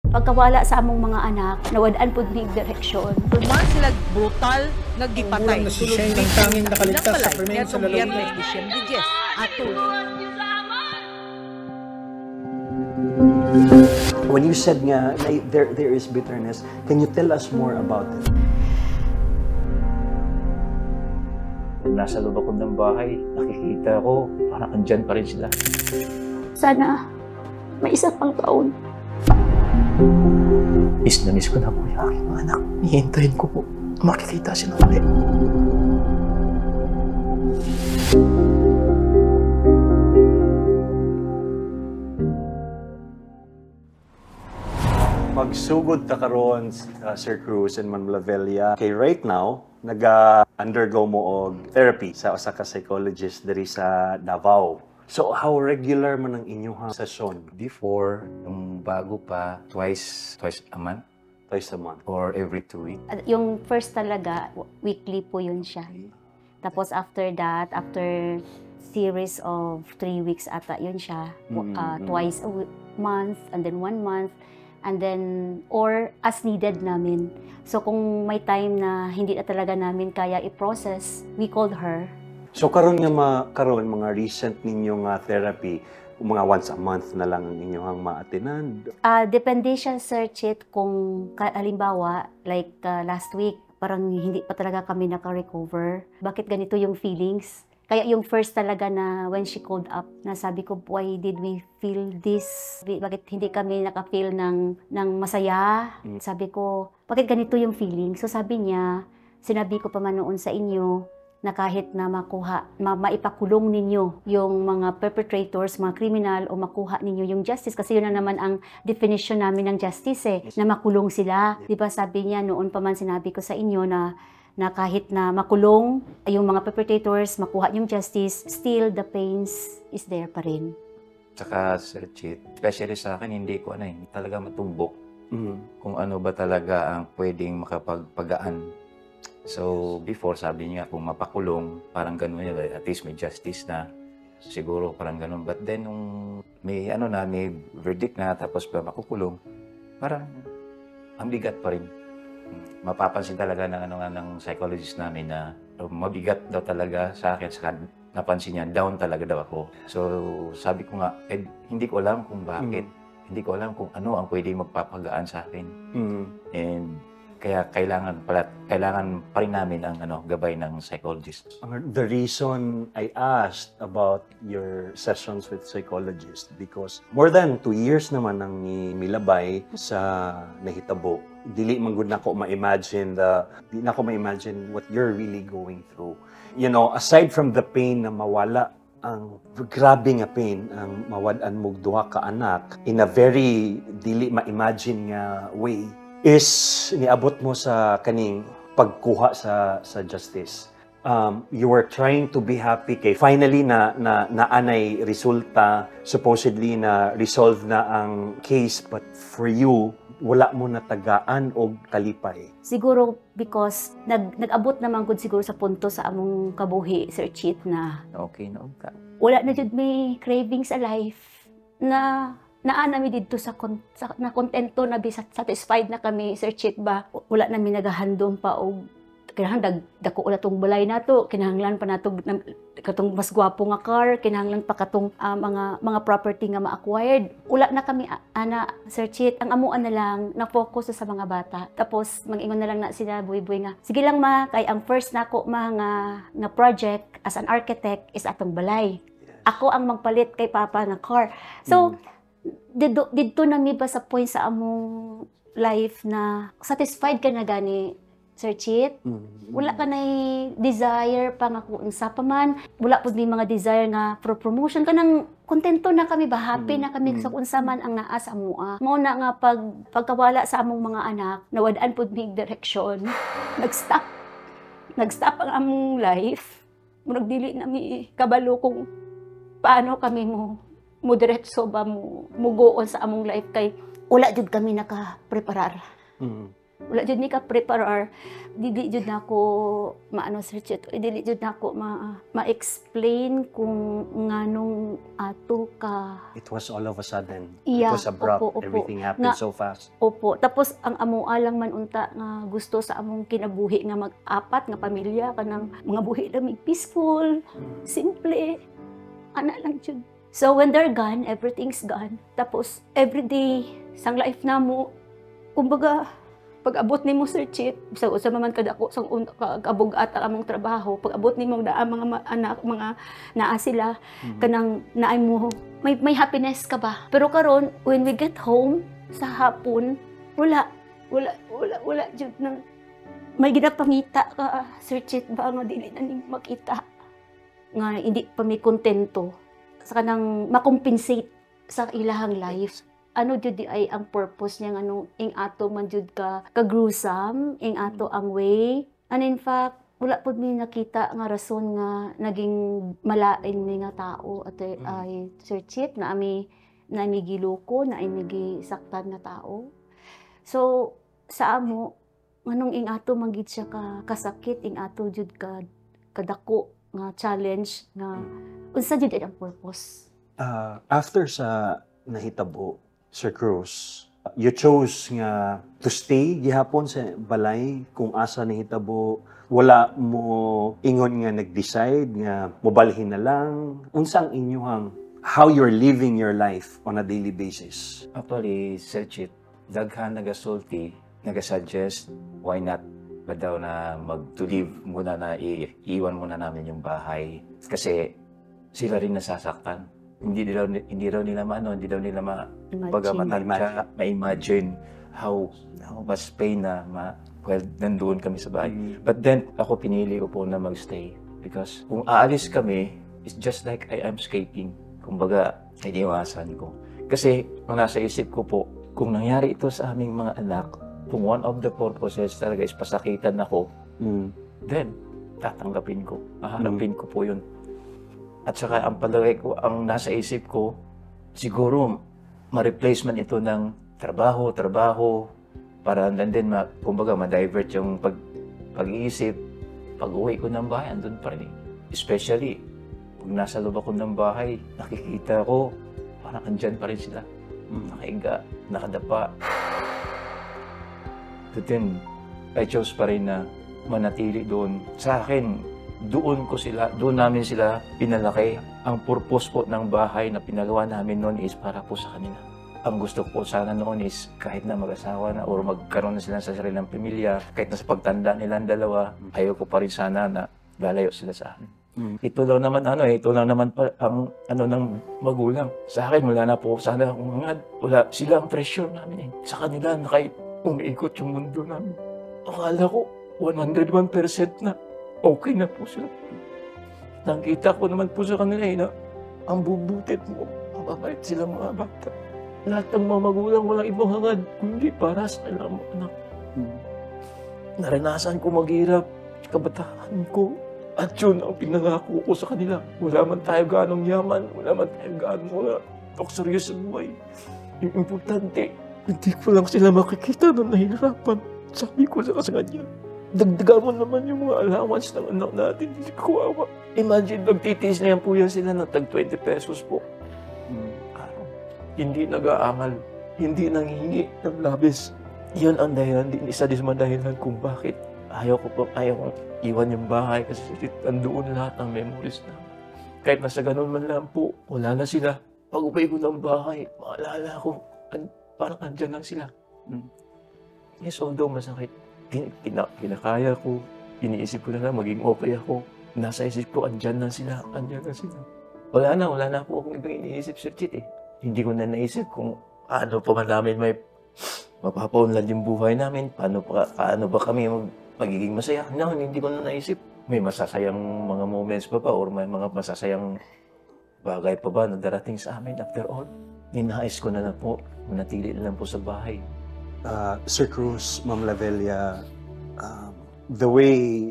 Pagkawala sa among mga anak, nawad-an pud mig direksyon. Tuman sila brutal naggipatay. Na si Shane ang tanging nakaligtas sa krimen sa lalaki. When you said nga there is bitterness, can you tell us more about it? Nasa loob ako ng bahay, nakikita ko, parang andyan pa rin sila. Sana may isa pang taon. Miss na miss ko na po yung aking mga anak. Hihintayin ko po, makikita sila ulit. Magsugod ta karon Sir Cruz and Ma'am Lavella. Okay, right now, nag-undergo mo og therapy sa usa ka psychologist diri sa Davao. So, how regular man ang inyong session? Before, yung bago pa, twice a month Twice a month. or every 2 weeks. Yung first talaga, weekly po yun siya. Tapos after that, after series of 3 weeks ata yun siya, twice a month, and then 1 month, and then, or as needed namin. So kung may time na hindi na talaga namin kaya i-process, we called her. So, karon nga mga recent ninyong therapy, mga once a month na lang ang inyong ma-attenan? Depende siya, Sir Chit, kung halimbawa, like last week, parang hindi pa talaga kami naka-recover. Bakit ganito yung feelings? Kaya yung first talaga na when she called up, na sabi ko, why did we feel this? Bakit hindi kami naka-feel ng masaya? Sabi ko, bakit ganito yung feeling? So sabi niya, sinabi ko pa man noon sa inyo, na kahit na maipakulong ninyo yung mga perpetrators, mga kriminal, o makuha ninyo yung justice. Kasi yun na naman ang definition namin ng justice na makulong sila. Di ba sabi niya, noon pa man sinabi ko sa inyo na kahit na makulong yung mga perpetrators, makuha yung justice, still the pains is there pa rin. Tsaka, Sir Chit, especially sa akin, hindi ko talaga matumbok kung ano ba talaga ang pwedeng makapagpagaan. So, before, sabi niya, kung mapakulong, parang gano'n yun, at least may justice na. Siguro, parang gano'n. But then, nung may verdict na, tapos pa makukulong, parang ang bigat pa rin. Mapapansin talaga ng psychologist namin na mabigat daw talaga sa akin. Saka napansin niya, down talaga daw ako. So, sabi ko nga, hindi ko alam kung bakit. Hindi ko alam kung ano ang pwedeng magpapagaan sa akin. And kaya kailangan pa rin namin ang gabay ng psychologist. The reason I asked about your sessions with psychologist because more than 2 years naman nang milabay sa nahitabo. Dili man gud nako ma-imagine what you're really going through. You know, aside from the pain na mawala, ang grabe nga pain ang mawad-an mo duha ka anak in a very dili ma-imagine nga way is niabot mo sa kaning pagkuha sa justice. You were trying to be happy kay finally na anay resulta, supposedly na resolve na ang case, but for you wala mo natagaan og kalipay. Siguro because nag-abot naman gud siguro sa punto sa among kabuhi, Sir Chit, na Okay na ka. wala na jud may craving sa life na naanami dito na kontento na satisfied na kami, Sir Chit ba? Wala namin nagahandom pa og kinahanglan dako ulat tong balay nato, kinahanglan pa nato katong mas gwapo nga car, kinahanglan pa katong mga property nga ma-acquired. Wala na kami Sir Chit, ang amuan na lang na focus sa mga bata. Tapos mag-ingon na lang na sila buy nga, sige lang ma, kay ang first nako nga project as an architect is atong balay. Ako ang magpalit kay papa nga car. So dito na mi ba sa point sa among life na satisfied ka na gani, Sir Chit? Wala ka na desire pa nga kung sa pa man. Wala po may mga desire nga for promotion. Kanang kontento na kami ba? Happy na kami sa unsa man ang naa sa amua. Mao na nga pagkawala sa among mga anak, nawad-an po mig direksyon. Nag-stop ang among life. Murag dili na mi kabalo kung paano kami mo diretso ba mo mugoon sa among life kay wala jud kami naka-preparar. wala jud mi ka preparar, dili jud nako maano Sir Chit, dili jud nako ma-explain kung nganong ato ka. It was all of a sudden. Yeah, It was abrupt. opo. Everything happened so fast. Opo, tapos ang amoa lang man unta nga gusto sa among kinabuhi nga mag-apat nga pamilya kanang mga buhi lang peaceful, simple. Ana lang jud. So when they're gone, everything's gone. Tapos everyday sang life namo, kumbaga pag-abot nimo Sir Chit, sa man kadako sang kabugat ang among trabaho, pag-abot nimo naa mga anak, mga naa sila kanang naay mo may happiness ka ba. Pero karon when we get home sa hapon, wala jud nang may ginapangita ka Sir Chit ba nga dili na ning makita nga hindi pa may kontento sa kanang makompensate sa ilahang life. Ano jud di ay ang purpose niya nganong ing ato man jud ka gruesome, ing ato ang way. And in fact, wala pud mi nakita nga rason nga naging malain mi nga tao at ay Sir Chit na ami giloko, na ami gisaktan na tao. So sa amo nganong ing ato man gid siya kasakit, ing ato jud kadako nga challenge nga unsa jud ang purpose. After sa nahitabo, Sir Cruz, you chose nga to stay gihapon sa balay kung asa nahitabo. Wala mo ingon nga nag-decide nga mobalhin na lang. Unsa ang inyong how you're living your life on a daily basis? Actually, Sir Chit, daghan nagasulti, nagasuggest, why not ba daw na to live muna na iiwan muna namin yung bahay. Kasi sila rin nasasaktan. Hindi daw nila ma-imagine how much pain na nandoon kami sa bahay. But then, ako pinili ko po na magstay. Because kung aalis kami, it's just like I am escaping. Kumbaga, iniwasan ko. Kasi, kung nasa isip ko po, kung nangyari ito sa aming mga anak, kung one of the purposes talaga is pasakitan ako, then, tatanggapin ko. Hahanapin ko po yun. At saka ang palagay ko, ang nasa isip ko, siguro ma-replacement ito ng trabaho, para then kumbaga ma-divert yung pag-iisip. Pag-uwi ko ng bahay, andun pa rin. Especially, kung nasa loob ako ng bahay, nakikita ko, parang andyan pa rin sila. Nakahiga, nakadapa. But then, I chose pa rin na manatili doon. Sa akin, doon namin sila pinalaki. Ang purpose po ng bahay na pinagawa namin noon is para po sa kanila. Ang gusto ko po sana noon is kahit na mag-asawa na or magkaroon na sila sa sariling pamilya, kahit na sa pagtanda nilang dalawa, ayaw ko pa rin sana na lalayo sila sa amin. Ito lang naman pa ang ng magulang. Sa akin, wala na po sana akong hangad. Wala sila ang pressure namin eh. Sa kanila na kahit umiikot yung mundo namin. Akala ko 101% na okay na po sila. Nakita ko naman po sa kanila na ang bubutit mo, mababait sila mga bata. Lahat ng mga magulang walang ibang hangad, kundi para sa kanilang mga anak. Naranasan ko maghirap sa kabataan ko. At yun ang pinangako ko sa kanila. Wala man tayo ganong yaman, wala man tayo ganong luxurious sa buhay. Yung importante, hindi ko lang sila makikita na nahihirapan. Sabi ko sa kanya, dagdagan mo naman yung mga allowance ng anak natin, hindi ko awa. Imagine, nagtitiis na yan po yan sila ng tag 20 pesos po. Araw. Hindi nag-aangal, hindi nanghingi ng labis. Yan ang dahilan, isa din sa dahilan kung bakit ayaw kong iwan yung bahay kasi nandoon lahat ng memories na. Kahit nasa ganun man lang po, wala na sila. Pag uwi ko ng bahay, maalala ko, parang andyan lang sila. Yes, although masakit, kinakaya ko, iniisip ko na lang, maging okay ako. Nasa isip ko, andyan na sila. Wala na po akong ibang iniisip, Sir Chit eh. Hindi ko na naisip kung paano pa man namin may mapapaunlad yung buhay namin, paano ba kami magiging masaya. No, hindi ko na naisip. May masasayang mga moments pa or may mga masasayang bagay pa ba na darating sa amin after all. Ninais ko na po, manatili na lang po sa bahay. Sir Cruz, Ma'am Lavella, the way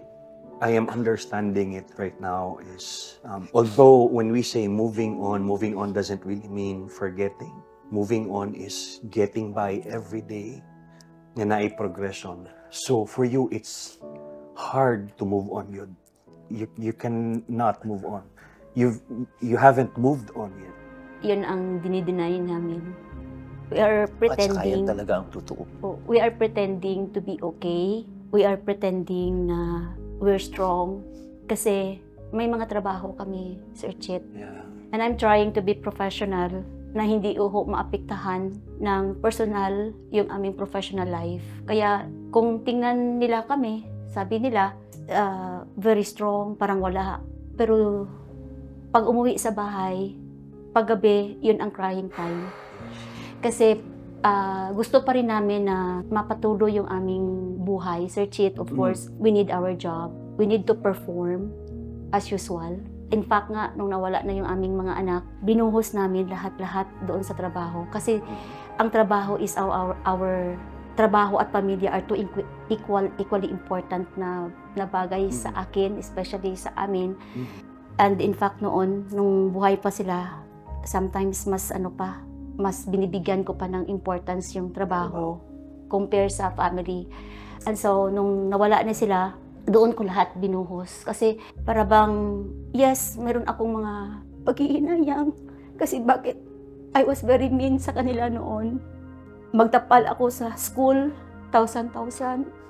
I am understanding it right now is, although when we say moving on doesn't really mean forgetting. Moving on is getting by every day. nga naay progression. So for you, it's hard to move on yun. You cannot move on. You haven't moved on yet. Yun ang dinideny namin. We are At saka yan pretending, talaga ang totoo. we are pretending to be okay. We are pretending na we're strong. Kasi may mga trabaho kami, Sir Chit. Yeah. And I'm trying to be professional na hindi maapektahan ng personal yung aming professional life. Kaya kung tingnan nila kami, sabi nila, very strong, parang wala. Pero pag umuwi sa bahay, paggabi, yun ang crying time. Kasi gusto pa rin namin na mapatuloy yung aming buhay. Sir Chit, of course, we need our job. We need to perform as usual. In fact nga, nung nawala na yung aming mga anak, binuhos namin lahat-lahat doon sa trabaho. Kasi ang trabaho is our trabaho at pamilya are two equally important na bagay sa akin, especially sa amin. And in fact noon, nung buhay pa sila, sometimes mas binibigyan ko pa ng importance yung trabaho compare sa family. And so, nung nawala na sila, doon ko lahat binuhos. Kasi para bang, yes, meron akong mga paghihinayang. Kasi bakit I was very mean sa kanila noon. Magtapal ako sa school, 1,000.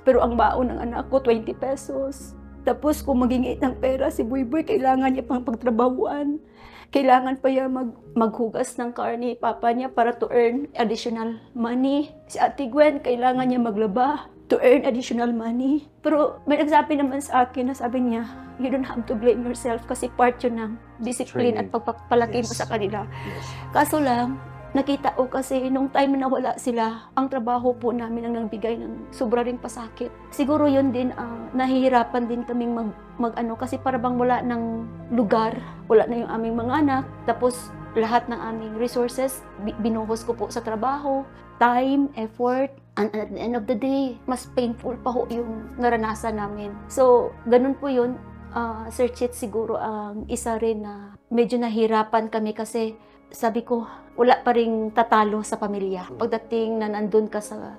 Pero ang baon ng anak ko, 20 pesos. Tapos kung magingit ng pera, si Boy kailangan niya pang pagtrabahuan. Kailangan pa niya maghugas ng car ni papa niya para to earn additional money. Si Ate Gwen, kailangan niya maglaba to earn additional money. Pero may nagsabi naman sa akin na sabi niya, you don't have to blame yourself kasi part yun ng discipline at pagpapalaki mo sa kanila. Yes. Kaso lang, nakita ko kasi nung time na wala sila, ang trabaho po namin ang nagbigay ng sobra ring pasakit. Siguro yun din, nahihirapan din kaming mag-ano kasi para bang wala ng lugar, wala na yung aming mga anak. Tapos lahat ng aming resources, binuhos ko po sa trabaho, time, effort, and at the end of the day, mas painful pa ho yung naranasan namin. So, ganun po yun. Sir Chit, siguro ang isa rin na medyo nahirapan kami kasi sabi ko, wala pa ring tatalo sa pamilya. Pagdating na nandun ka sa,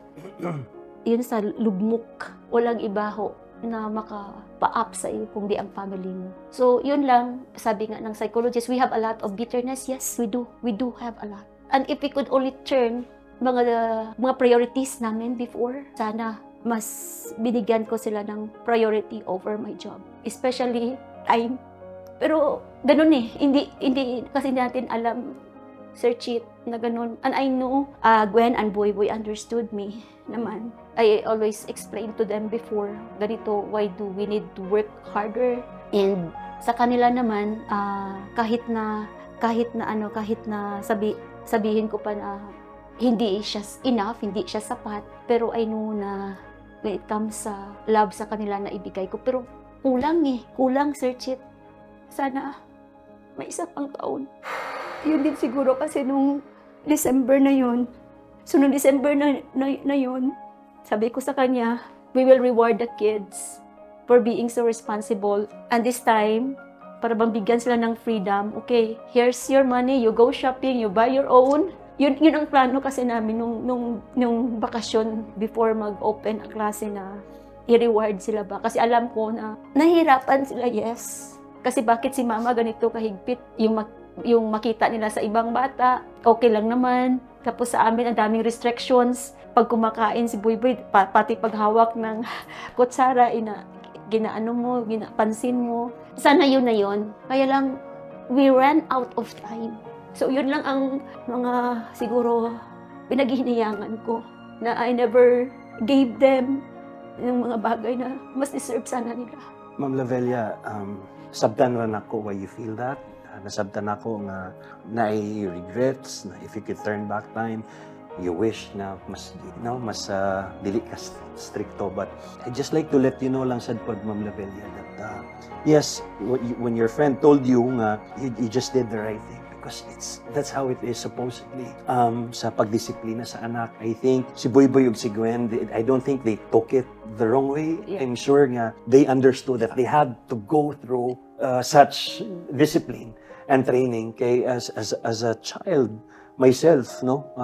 yun sa lugmok, walang iba ho na maka-pa-up sa iyo kung di ang family mo. So, yun lang, sabi nga ng psychologist, we have a lot of bitterness. Yes, we do. We do have a lot. And if we could only turn mga priorities namin before, sana mas binigyan ko sila ng priority over my job. Especially time. Pero ganun eh, hindi kasi natin alam, Sir Chit, na ganun. And I know Gwen and Boy understood me naman. I always explain to them before, ganito, why do we need to work harder? And sa kanila naman, kahit na sabihin ko pa na hindi siya enough, hindi siya sapat, pero I know na when it comes sa love sa kanila na ibigay ko, pero kulang Sir Chit. Sana may isa pang taon. Yun din siguro kasi nung December na yun. So nung December na yun, sabi ko sa kanya, we will reward the kids for being so responsible. And this time, para bang bigyan sila ng freedom, okay, here's your money, you go shopping, you buy your own. Yun ang plano kasi namin nung bakasyon before mag-open ang klase na i-reward sila ba. Kasi alam ko na nahihirapan sila, yes. Kasi bakit si mama ganito kahigpit, yung makita nila sa ibang bata, okay lang naman. Tapos sa amin, ang daming restrictions. Pag kumakain si Boy, pati paghawak ng kutsara, ginapansin mo. Sana yun na yun. Kaya lang, we ran out of time. So yun lang ang mga siguro pinaghihinayangan ko na I never gave them yung mga bagay na mas deserve sana nila. Ma'am Lavella, sabtan rin ako why you feel that. Nasabtan ako nga na regrets, na if you could turn back time, you wish na mas dili ka stricto. But I just like to let you know lang sad pod, Ma'am Lavella, that yes, when your friend told you nga, you just did the right thing. Because that's how it is supposedly. Sa pagdisiplina sa anak, I think si Boy ug si Gwen, I don't think they took it the wrong way. Yeah. I'm sure nga they understood that they had to go through such discipline and training. Kay as a child, myself, no?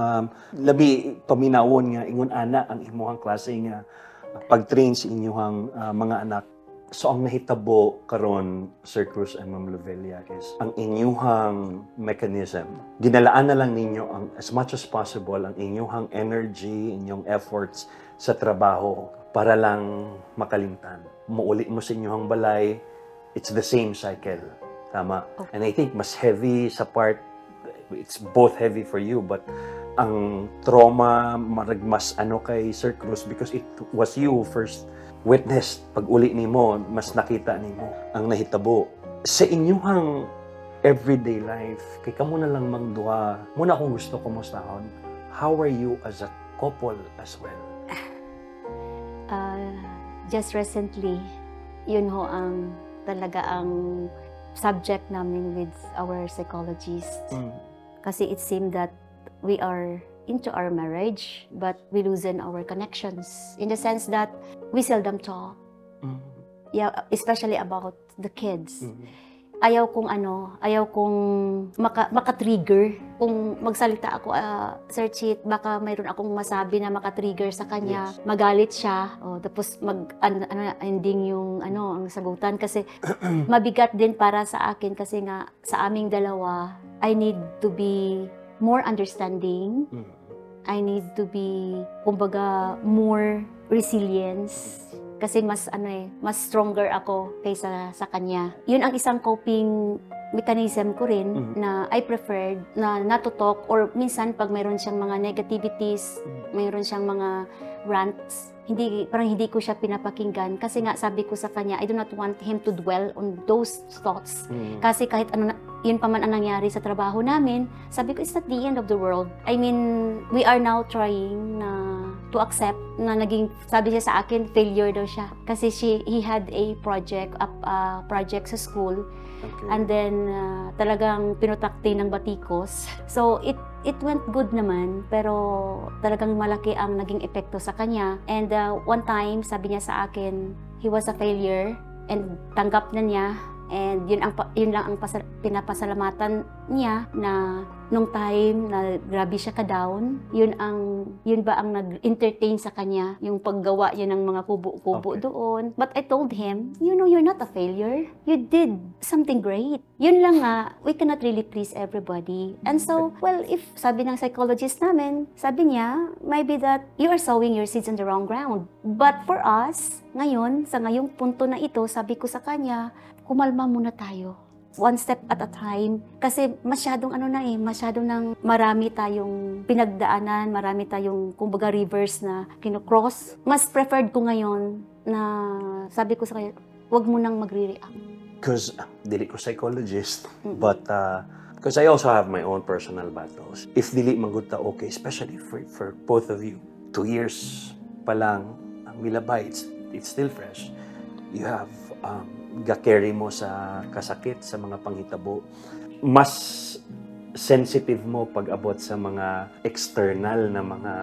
Labi paminawon nga ingon ana ang imuhang klase nga pag-train sa inyong mga anak. So ang nahitabo karon, Sir Cruz and Ma'am Lovelia, is ang inyuhang mechanism. Ginalaan na lang ninyo ang as much as possible ang inyuhang energy, inyong efforts sa trabaho para lang makalimtan. Muuli mo sa inyuhang balay, it's the same cycle. Tama. And I think mas heavy sa part, it's both heavy for you, but ang trauma maragmas kay Sir Cruz because it was you first witnessed. Pag uli nimo, mas nakita nimo ang nahitabo. Sa inyong everyday life, kay kamo na lang magduha, muna akong gusto kumustahon, how are you as a couple as well? Just recently, yun ho ang talaga ang subject namin with our psychologist. Kasi it seemed that we are into our marriage, but we loosen our connections in the sense that we seldom talk. Yeah, especially about the kids. Ayaw kong maka-trigger. Kung magsalita ako, Sir Chit, baka mayroon akong masabi na maka-trigger sa kanya. Yes. Magalit siya. Tapos ending yung ang sagutan. Kasi mabigat din para sa akin kasi nga sa aming dalawa, I need to be more understanding. I need to be, kumbaga, more resilience. Kasi mas stronger ako kaysa sa kanya. Yun ang isang coping mechanism ko rin na I preferred na not to talk, or minsan pag mayroon siyang mga negativities, mayroon siyang mga rants, parang hindi ko siya pinapakinggan kasi nga sabi ko sa kanya, I do not want him to dwell on those thoughts. Kasi kahit yun pa man ang nangyari sa trabaho namin, sabi ko, it's not the end of the world. I mean, we are now trying to accept na sabi siya sa akin, failure daw siya. Kasi he had a project sa school. Okay. And then, talagang pinutakti ng batikos. So, it went good naman, pero talagang malaki ang naging epekto sa kanya. And one time, sabi niya sa akin, he was a failure and tanggap na niya. And yun lang ang pinapasalamatan niya na nung time na grabe siya ka-down, yun ba ang nag-entertain sa kanya, yung paggawa niya ng mga kubo-kubo doon. But I told him, you're not a failure. You did something great. Yun lang nga, we cannot really please everybody. And so, well, if sabi ng psychologist namin, sabi niya, maybe that you are sowing your seeds on the wrong ground. But for us, ngayon, sa ngayong punto na ito, sabi ko sa kanya, kumalma muna tayo. One step at a time. Kasi masyadong masyadong nang marami tayong pinagdaanan, marami tayong, kumbaga, rivers na kinocross. Mas preferred ko ngayon na sabi ko sa kanya, huwag mo nang magre-react. Because, dili ko psychologist, but because I also have my own personal battles. If dili magunta, okay, especially for both of you. 2 years pa lang, ang milabay, it's still fresh. You have ga-carry mo sa kasakit, sa mga panghitabo. Mas sensitive mo pag abot sa mga external na mga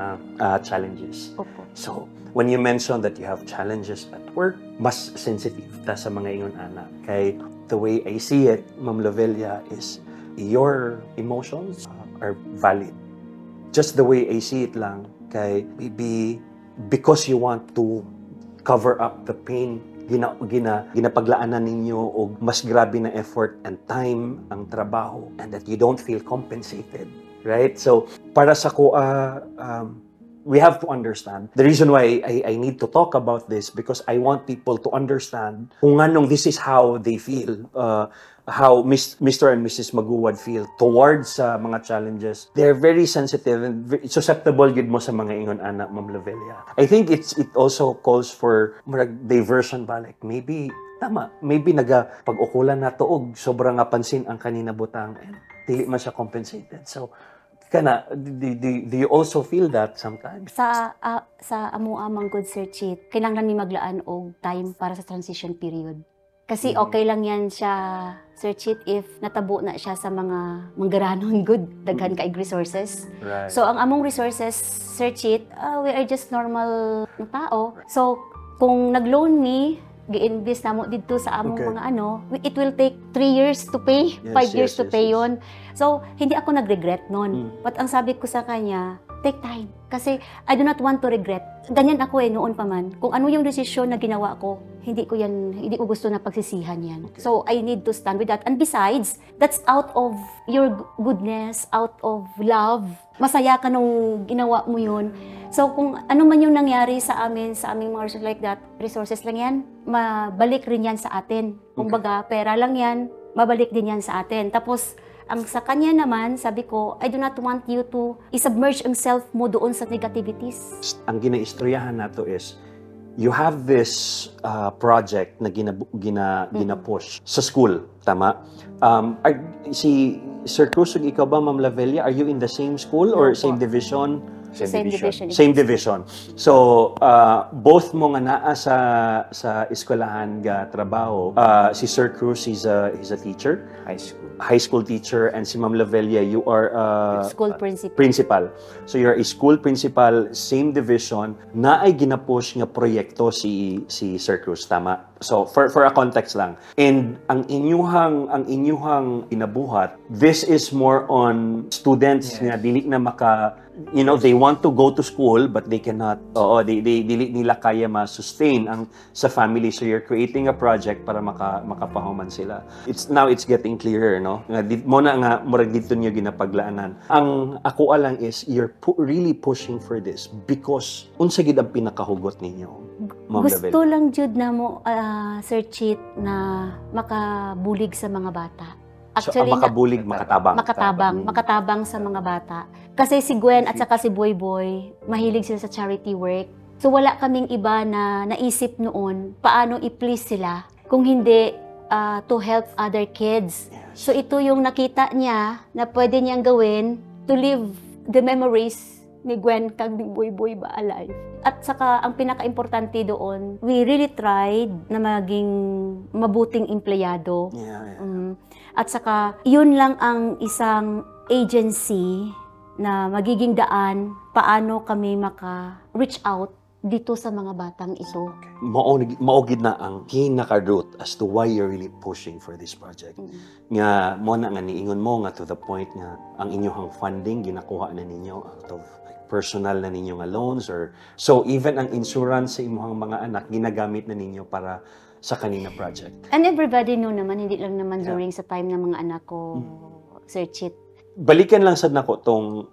challenges. Opo. So, when you mention that you have challenges at work, mas sensitive ta sa mga ingon anak. Kay the way I see it, Ma'am Lovelia, is your emotions are valid. Just the way I see it lang, kay maybe because you want to cover up the pain, ginapaglaanan ninyo og mas grabe na effort and time ang trabaho, and that you don't feel compensated, right? So para sa ko, we have to understand the reason why I need to talk about this, because I want people to understand kung anong this is how they feel, how Mr. and Mrs. Maguwad feel towards mga challenges. They're very sensitive and susceptible yun mo sa mga ingon anak, Ma'am Lovelia. I think it also calls for diversion balik. Maybe tama, maybe pag-ukulan na to og sobrang pansin ang kanina butang and dili man siya compensated. So do you also feel that sometimes? Sa amo amang good Sir Chit, kailangan mi maglaan og time para sa transition period. Kasi okay lang yan siya, Sir Chit, if natabo na siya sa mga manggaranon good, daghan kaig resources. Right. So ang among resources, Sir Chit, we are just normal na tao. So kung nag-loan me, gi-invest namo dito sa among Okay. mga it will take 3 years to pay, Yes, 5 years yes, to yes, pay yes. yon. So, hindi ako nag-regret nun. Mm. But ang sabi ko sa kanya, take time. Kasi I do not want to regret. Ganyan ako noon pa man. Kung ano yung desisyon na ginawa ko, hindi ko gusto na pagsisihan yan. Okay. So, I need to stand with that. And besides, that's out of your goodness, out of love. Masaya ka nung ginawa mo yun. So, kung ano man yung nangyari sa aming mga resources like that, resources lang yan, mabalik rin yan sa atin. Kumbaga, pera lang yan, mabalik din yan sa atin. Tapos, ang sa kanya naman, sabi ko, I do not want you to isubmerge ang self mo doon sa negativities. Ang ginaistoryahan nato is, you have this project na gina-push sa school, tama? Si Sir Cruz, ikaw ba, Ma'am Lavella, are you in the same school or No po. same division? Same division. Same division. So, both mo nga naa sa eskwelahan ga trabaho. Si Sir Cruz, he's a teacher, high school teacher, and si Ma'am Lavella, you are School principal. principal. So you're a school principal, same division, na ay ginapush nga proyekto si Sir Cruz, tama? So for a context lang. And ang inyuhang inabuhat, this is more on students nga dili na they want to go to school but they cannot. Dili nila kaya ma-sustain ang sa family. So you're creating a project para makapahuman sila. It's getting clearer, no? Nga murag dito niyo ginapaglaanan. Ang ako alang is you're really pushing for this because unsa gid ang pinakahugot ninyo, Ma'am Gusto Lavella? lang jud na mo, Sir Chit, na makabulig sa mga bata. Actually, Makabulig, makatabang. makatabang sa mga bata. Kasi si Gwen at saka si Boy Boy, mahilig sila sa charity work. So wala kaming iba na naisip noon paano i-please sila kung hindi to help other kids. So ito yung nakita niya na pwede niyang gawin to live the memories ni Gwen kag ni Boy Boy ba alive. At saka ang pinaka-importante doon, we really tried na maging mabuting empleyado. Yeah. At saka, yun lang ang isang agency na magiging daan paano kami maka-reach out dito sa mga batang ito. Maugid na ang pinaka-root as to why you're really pushing for this project. Nga mo na nga niingon mo nga to the point nga ang inyong funding ginakuha na ninyo out of personal na ninyo nga loans or so even ang insurance sa inyong mga anak ginagamit na ninyo para sa kanina project. And everybody know naman, hindi lang naman during sa time ng mga anak ko, Sir Chit. Balikan lang sad nako tong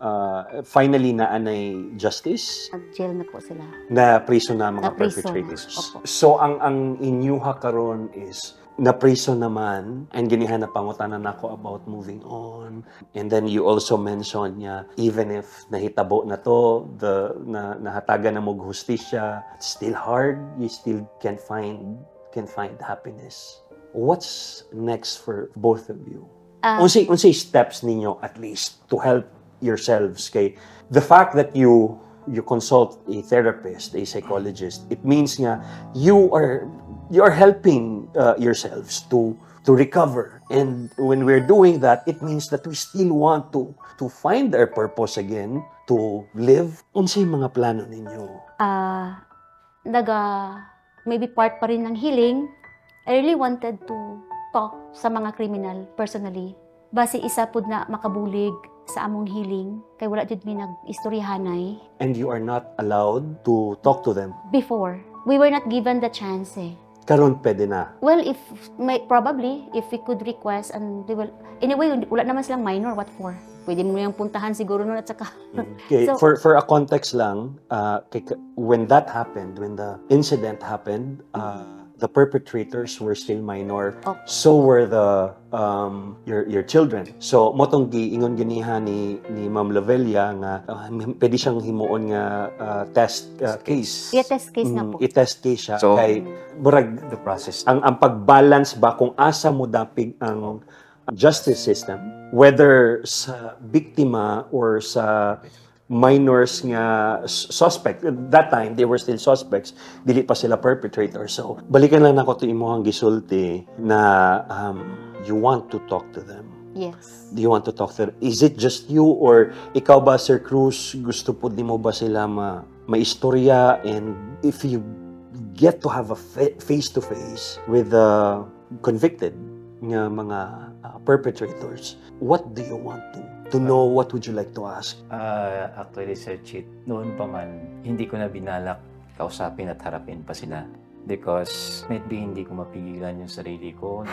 finally na anay justice Nag-jail na po sila. na priso na mga Na priso. perpetrators. Opo. So ang inyuha karon is na priso naman and ginihan na pangutanan nako about moving on. And then you also mentioned niya even if nahitabo na to, nahatagan na mo hustisya, it's still hard, you still can find happiness. What's next for both of you? Unsay steps ninyo at least to help yourselves kay the fact that you consult a therapist, a psychologist, it means nga you are helping yourselves to recover. And when we're doing that, it means that we still want to find our purpose again, to live. Unsay mga plano ninyo? Maybe part pa rin ng healing. I really wanted to talk sa mga criminal personally. Base isa pud na makabulig sa among healing kay wala jud mi nag-istoryahanay. And you are not allowed to talk to them. Before, we were not given the chance eh. Karon pwede na. Well, probably, if we could request and they will, anyway, wala naman silang minor, what for? Pwede mo yung puntahan siguro nun at saka. Okay, So- for a context lang, when that happened, when the incident happened, the perpetrators were still minor. Okay. So were the your children. So motong giingon ganiha ni Ma'am Lavella nga pwede siyang himuon nga test case. I-test case na po. I-test case siya So, kay murag The process. ang pag-balance ba kung asa mo dapig ang justice system, whether sa biktima or sa minors nga suspect. At that time, they were still suspects. Dili pa sila perpetrators. So, balikan lang nako to imong gisulti na you want to talk to them. Yes. Do you want to talk to them? Is it just you or ikaw ba, Sir Cruz, gusto po di mo ba sila maistorya and if you get to have a face-to-face with the convicted nga mga perpetrators, what do you want to know? What would you like to ask? Actually, Sir Chit, noon pa man, hindi ko na binalak kausapin at harapin pa sila. Because maybe hindi ko mapigilan yung sarili ko,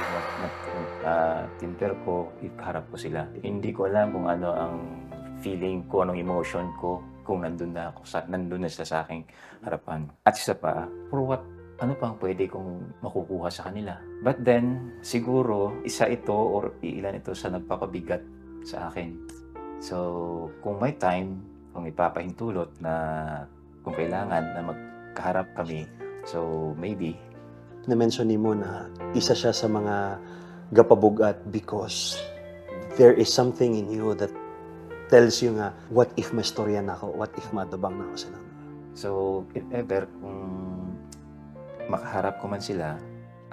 timper ko, iharap ko sila. Hindi ko alam kung ano ang feeling ko, anong emotion ko, kung nandun na sila sa aking harapan. At isa pa, for what, ano pang pwede kong makukuha sa kanila? But then, siguro, isa ito or ilan ito sa nagpapabigat sa akin. So, kung may time, kung ipapahintulot na kung kailangan na magkaharap kami, so maybe. Na-mention mo na isa siya sa mga gapabugat because there is something in you that tells you nga, what if mastorya na ako? What if madabang na ako sila? So, if ever, kung makaharap ko man sila,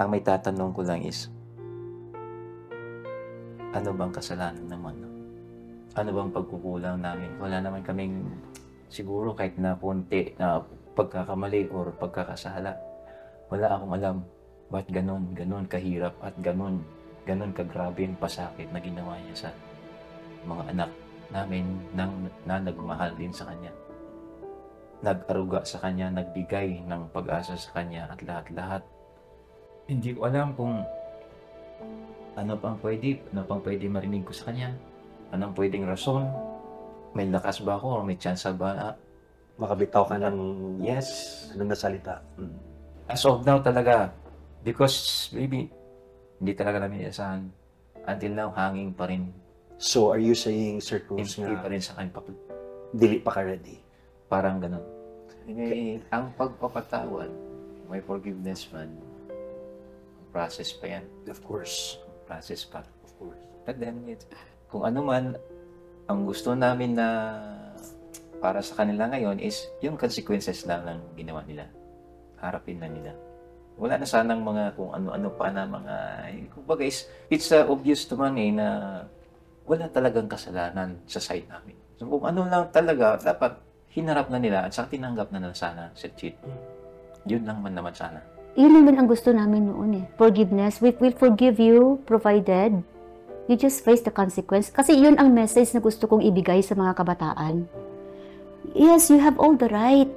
ang may tatanong ko lang is, ano bang kasalanan naman? Ano bang pagkukulang namin? Wala naman kaming siguro kahit na konti na pagkakamali or pagkakasala. Wala akong alam ba't ganun kahirap at ganun kagrabe yung pasakit na ginawa niya sa mga anak namin na nagmahal din sa kanya. Nag-aruga sa kanya, nagbigay ng pag-asa sa kanya at lahat-lahat. Hindi ko alam kung ano pang pwede marinig ko sa kanya. Anong pwedeng rason? May lakas ba ako o may chance ba? Makabitaw ka ng Yes. na salita. As of now talaga, because maybe hindi talaga namin iasahan. Until now, hanging pa rin. So, are you saying, Sir Cruz, Hindi pa nga rin sa akin dili pa ka ready? parang ganun. Ang pagpapatawad, may forgiveness man, process pa yan. Of course. Process pa. Of course. But then, kung ano man, ang gusto namin na para sa kanila ngayon is yung consequences lang ng ginawa nila. Harapin na nila. Wala na sanang mga kung ano-ano pa na mga... Kumbaga it's obvious naman na wala talagang kasalanan sa side namin. So kung ano lang talaga, dapat hinarap na nila at saka tinanggap na nila sana sa cheat. Yun lang man naman sana. Yun naman ang gusto namin noon eh. Forgiveness. We will forgive you provided you just face the consequence. Kasi yun ang message na gusto kong ibigay sa mga kabataan. Yes, you have all the right.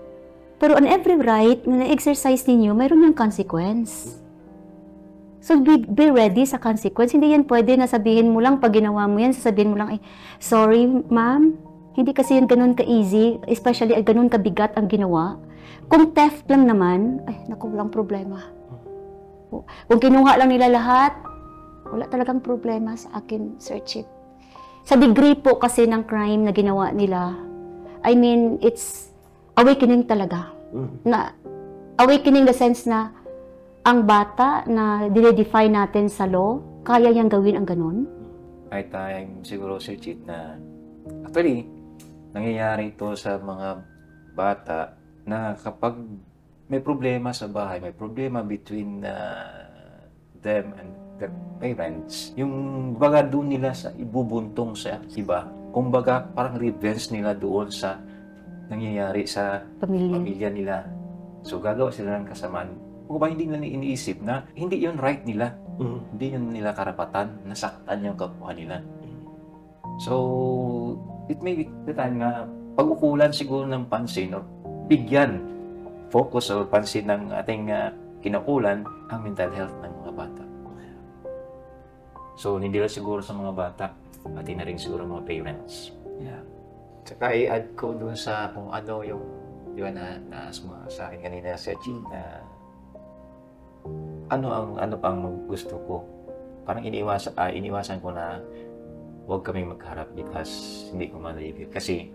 Pero on every right na na-exercise ninyo, mayroon yung consequence. So be ready sa consequence. Hindi yan pwede na sabihin mo lang, pag ginawa mo yan, sasabihin mo lang, sorry ma'am, hindi kasi yan ganun ka-easy, especially ganun kabigat ang ginawa. Kung theft lang naman, naku, walang problema. Kung kinuha lang nila lahat, wala talagang problema sa akin, search it. Sa degree po kasi ng crime na ginawa nila, I mean, it's awakening talaga. Na awakening the sense na ang bata na dinedefine natin sa law, kaya niyang gawin ang ganun. Kahit tayong siguro Sir Chit na actually, nangyayari ito sa mga bata na kapag may problema sa bahay, may problema between them and their parents, yung baga doon nila sa ibubuntong sa iba, kumbaga parang revenge nila doon sa nangyayari sa pamilya nila. So gagawa sila ng kasamaan. Kung ba hindi nila iniisip na hindi yun right nila. Hindi yun nila karapatan, nasaktan yung kapwa nila. So, it may be the time nga pag-ukulan siguro ng pansin o bigyan focus o pansin ng ating kinukulan ang mental health ng mga bata. So, hindi lang siguro sa mga bata, pati na rin siguro mga parents. Yeah. Tsaka i-add ko dun sa kung ano yung, di ba na sa akin kanina sa Chit na ano pang gusto ko. Parang iniwasan ko na huwag kaming magharap because hindi ko ma-review. Kasi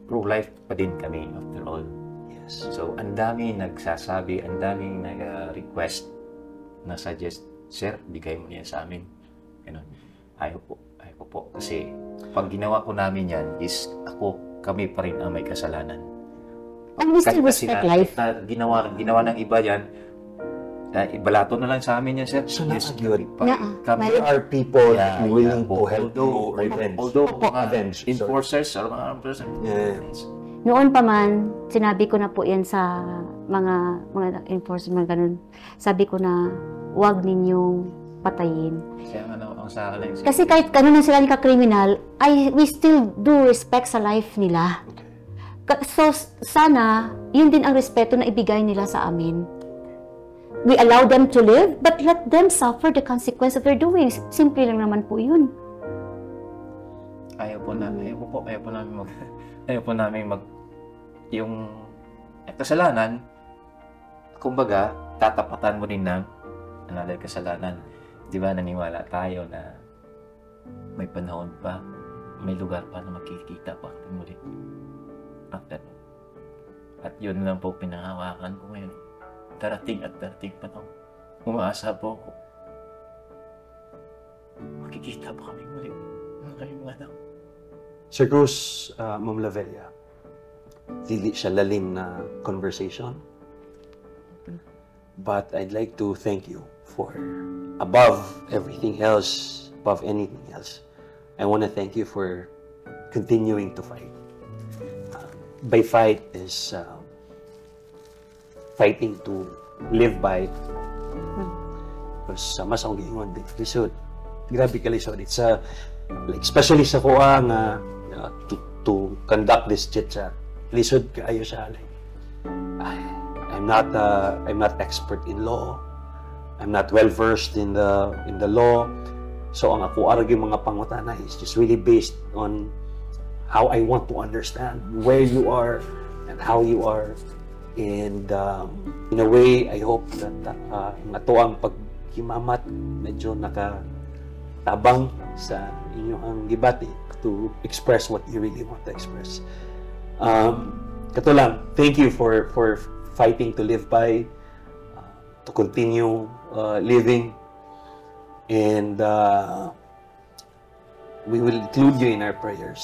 pro-life pa din kami after all. Yes. So, ang dami nagsasabi, ang daming nag-request na suggest, sir, bigay mo niya sa amin. Ganun. Ayaw ko po. Kasi pag ginawa ko namin yan is kami pa rin ang may kasalanan. And we still respect life. Ginawa ng iba yan, ibalato na lang sa amin yan, sir. So, yes, good. Kami are people willing to help although revenge. mga Avenge. enforcers or mga persons. Yes. Noon pa man, sinabi ko na po yan sa mga enforcement, ganun. Sabi ko na, huwag ninyong patayin. Kaya ang sa akin lang, Kasi kahit ganun na sila ni ka-criminal, we still do respect sa life nila. So, sana, yun din ang respeto na ibigay nila sa amin. We allow them to live, but let them suffer the consequence of their doing. Simple lang naman po yun. ayaw po namin yung kasalanan, kumbaga, tatapatan mo din ng another kasalanan. Di ba, naniwala tayo na may panahon pa, may lugar pa na makikita pa muli. At yun lang po pinahawakan ko ngayon. Darating pa to. Umaasa po ako. Makikita pa kami muli. Mga anak. Sir Cruz, Ma'am Lavella, dili siya lalim na conversation. But I'd like to thank you for, above everything else, above anything else, I want to thank you for continuing to fight. By fight is fighting to live by. Because mas ang giingon din. Lisod. Grabe ka lisod. It's like, especially sa kuha nga to conduct this chit-chat. Lisod kaayo siya. Like, I'm not expert in law. I'm not well versed in the law. So ang ako argue mga pangutana is just really based on how I want to understand where you are and how you are. And in a way, I hope that ato ang paghimamat medyo nakatabang sa inyong gibati to express what you really want to express. Kato lang, thank you for fighting to live by, to continue living, and we will include you in our prayers.